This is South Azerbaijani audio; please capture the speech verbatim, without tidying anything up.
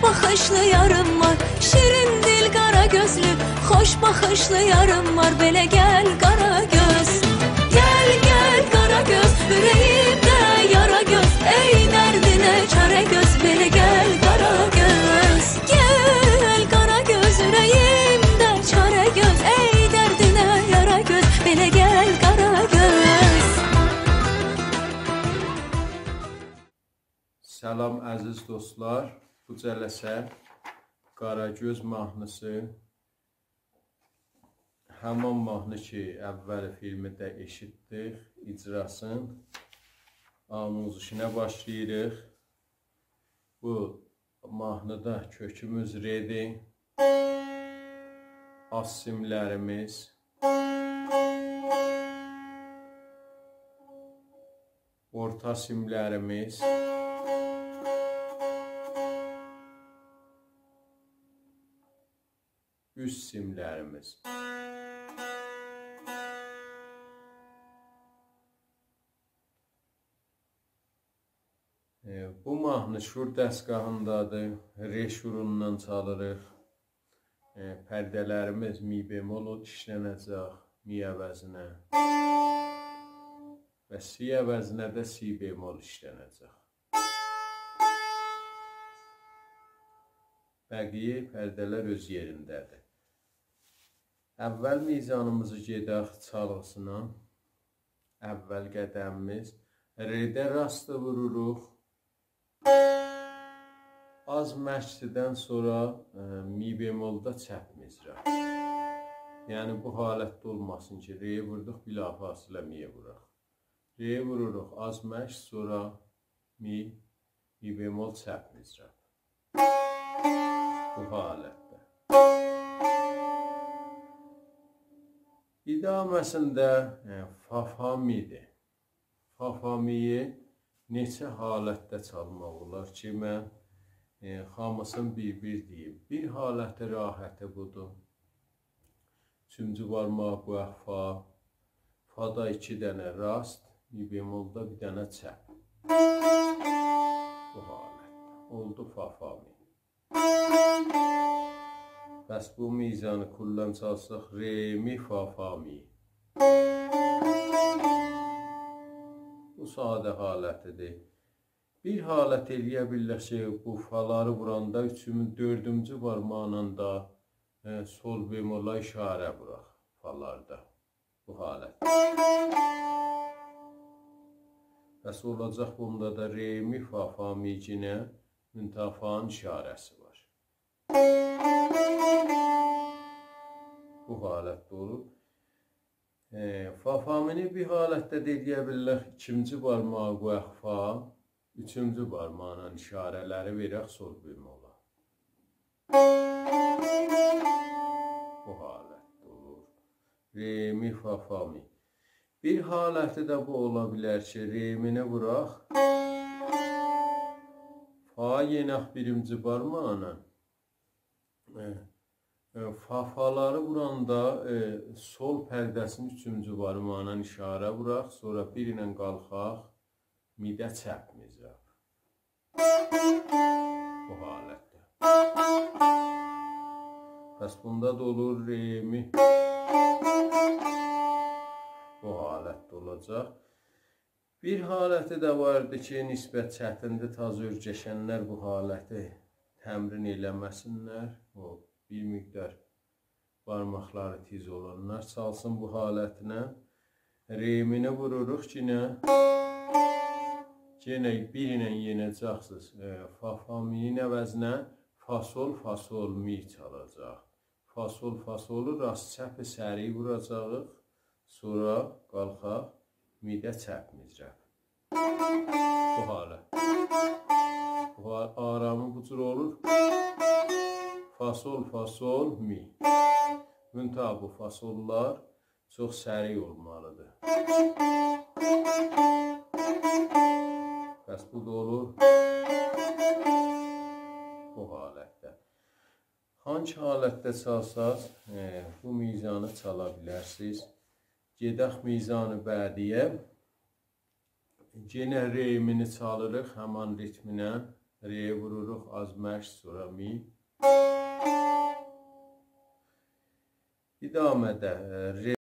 باخیشلی یاریم وار، شیرین دیل قارا گؤزلو، خوش باخیشلی یاریم وار، بئله گل قارا گؤز. گل، گل قارا گؤز، اوره‌ییمده یارا گؤز، ای دردینه چاره گؤز، بئله گل قارا گؤز. گل قارا گؤز، اوره‌ییمده چاره گؤز، ای دردینه یارا گؤز، بئله گل قارا گؤز. سلام عزیز دوستلار، بو جلسه قاراگؤز ماهنی‌سی، همان ماهنی کی اول فیلمده ائشیتدیک، اجراسین آموزشینه باشلاییریق. بو ماهنیدا کؤکوموز رئدیر، آلت سیملریمیز، اورتا سیملریمیز، اوست سیملریمیز. ائ، بو ماهنی شور دستگاهیندادیر. رئ شوروندان چالیریق. ائ، پرده‌لریمیز می بمل ایشلنه‌جک، می عوضینه. و سی عوضینه ده سی بمل ایشلنه‌جک. بقیه پرده‌لر اؤز یئرینده‌دیر. اول میزانیمیزی گئدک چالغیسینا. اول قدمیمیز. رئده راستی ووروروق. آز مکثدن سونرا، ائ، می بملدا چپ مضراب. یعنی بو حالتده اولماسین کی، رئیه ووردوق، بلافاصله می‌یه ووراق. رئیه ووروروق، آز مکث، سونرا می، می بمل چپ مضراب. بو حالتده. ادامه‌سینده، ائ، فا، فا، می‌دیر. فا، فا، می‌یی نئچه حالتده چالماق اولار کی، من، ائ، هامیسینی بیر-بیر دئییم. بیر حالتی راحتی بودور. اوچونجو بارماغی قویاق فا. فادا ایکی دنه راست، می بملدا بیر دنه چپ. بو حالت. اولدو فا، فا، می. پس بو میزانی کلاً چالساق، رئ، می، فا، فا، می. بو ساده حالتیدیر. بیر حالت ائلیه بیلریک کی، بو فالاری ووراندا اوچون، دؤردونجو بارماغینان دا، ائ، سل بملا اشاره ووراق فالاردا. بو حالت. پس اولاجاق بوندا دا رئ، می، فا، فا، می، گینه، منتها فانین اشاره‌سی وار. بو حالتده اولور. ائ، فا، فا، می‌نی بیر حالتده ده ائلیه بیلریک، ایکینجی بارماغی قویاق فا، اوچونجو بارماغینان اشاره‌لری وئرک سل بملا. بو حالتده اولور. رئ، می، فا، فا، می. بیر حالتی ده بو اولا بیلر کی، رئ، می‌نی ووراق. فا یئنک بیرینجی بارماغینان. ائ، ائ، فا، فالاری ووراندا، ائ، سل پرده‌سینین اوچونجو بارماغینان اشاره ووراق، سونرا بیر ایله قالخاق، می‌ده چپ مضراب. بو حالتده. پس بوندا دا اولور رئ، می. بو حالتده اولاجاق. بیر حالتی ده واردی کی، نسبت چتیندیر، تازه اؤرگشنلر بو حالتی تمرین ائله‌مه‌سینلر. او، بیر مقدار بارماقلاری تیز اولانلار چالسین بو حالتینه. رئ، می‌نی ووروروق یئنه. یئنه بیر ایله یئنه‌جکسینیز. ائ، فا، فا، می‌نین عوضینه فا، سل، فا، سل، می چالاجاق. فا، سل، فا، سلی راست چپی سریع ووراجاغیق. سونرا قالخاق، می‌ده چپ مضراب. بو حالت. بو حال-، آرامی بو جور اولور. فا، سل، فا، سل، می. منتها بو فا، سل‌لار چوخ سریع اولمالیدیر. پس بو دا اولور بو حالتده. هانسی حالتده چالساز، ائ، بو میزانی چالا بیلرسینیز. گئدک میزان بعدی‌یه. یئنه رئ، می‌نی چالیریق همان ریتمینن. ر ووروروق آز مشق، سونرا می. ادامه‌ده، ائ، ر